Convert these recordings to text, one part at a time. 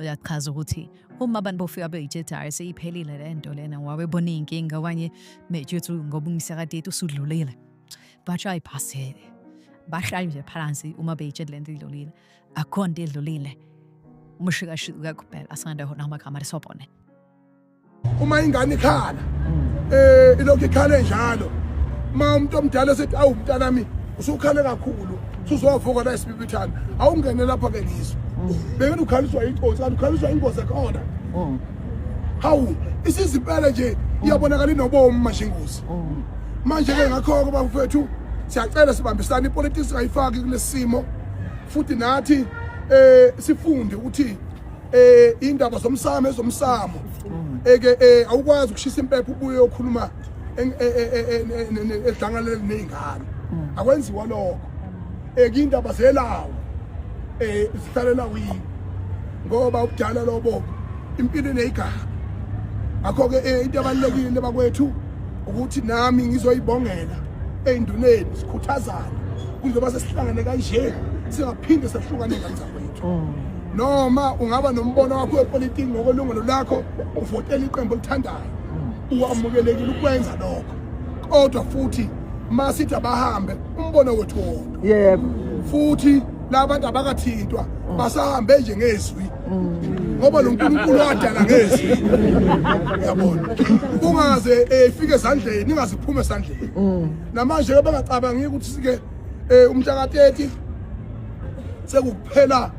Uyachaza ukuthi uma abantu bofika beyitshethi hhayi seyiphelile le nto lena ngoba bebona iy'nkinga okanye betshethi ngoba umsakateti usudlulile. Batsho ayibhasele. Bahlale nje phansi uma beyitshela le nto idlulile. Akukho nto edlulile. Umushikashika kuphela asanda hona amagama lesobone. Uma ingane ikhala ilokhu ikhale njalo, uma umuntu omdala esethi awu mntanami usukhale kakhulu usuzovuka la esibibithana, awungene lapha ke ngizwe bengeke ukhaliswa inkosi kanti ukhaliswa ingozi ekhona. Hawu, isizimpela nje iyabonakala inobomi manje ingozi manje ke. Ngakho-ke bafethu, siyacela sibambisane, ipolitiki singayifaki kulesi simo, futhi nathi sifunde ukuthi indaba zomsamo ezomsamo eke awukwazi ukushisa impepho ubuye uyokhuluma edlangaleni nezingane, akwenziwa lokho. Indaba zelawo zihlalela wini ngoba ubudala lobo impilo ineyigaba. Ngakho-ke into ebalulekile bakwethu ukuthi nami ngizoyibongela ey'nduneni, sikhuthazane kuzoba sesihlangane kanje singaphinde sehlukane ngane zakwethu. Noma ungaba nombono wakho wepolitiki ngokwelungelo lakho, uvotela iqembu olithandayo, uwamukelekile ukwenza lokho, kodwa futhi masithi abahambe, umbono wethu wodwa. Futhi labantu abakathintwa, basahambe nje ngezwi ngoba lo nkulunkulu wadala ngezwi, uyabona, ungaze ifike ezandleni, ingaze iphume esandleni. Namanje ke bangacabangi ukuthi sike umhla ka-30 sekukuphela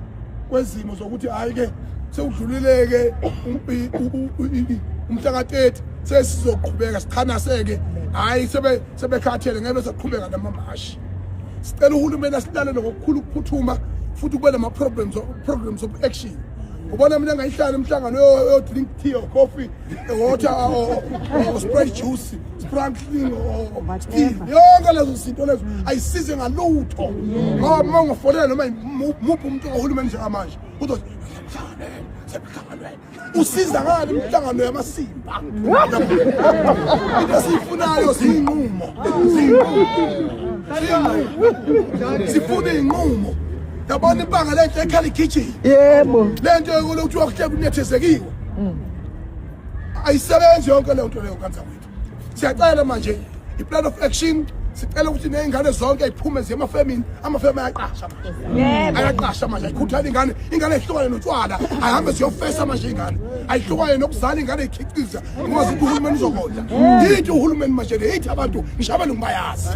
kwezimo zokuthi hayi ke sekudlulileke umhla ka-30, sesizoqhubeka sichanaseke. Hayi, sebe sebekhathele, ngeke besaqhubeka namamashi. Sicela uhulumeni asilalele ngokukhulu ukuphuthuma futhi kube nama-programs programs of action. Ubona mina ngayihlala emhlangano yo-drink tea or coffee, water or Sprite juice, sparkling or tea, yonke lezo zinto lezo ayisize ngalutho ngoba uma ungafonela noma muphi umuntu kahulumeni njengamanje uzothi semhlanganweni, semhlanganweni. Usiza ngani imihlangano yamasimba? Into esiyifunayo ziyinqumo, ziyinqumo, sifuna iy'nqumo. Yabona impanga lenhle ekhala igijima. Le nto yokuthi kuthiwa kunethezekiwe ayisebenzi yonke leyo nto leyo kanzakwethu. Siyacela manje i-plan of action, sicela ukuthi ney'ngane zonke iphume ziye emafemini. Amafemi ayaqasha manje, ayaqasha manje, ayikhuthala ingane, ingane ayihlukane notshwala, ayihambe ziyofesa manje, ingane ayihlukane nokuzala, ingane ikhiqiza ngoba zithi uhulumeni uzokondla. Yithi uhulumeni manje le, yithi abantu ngisho abelungu bayazi.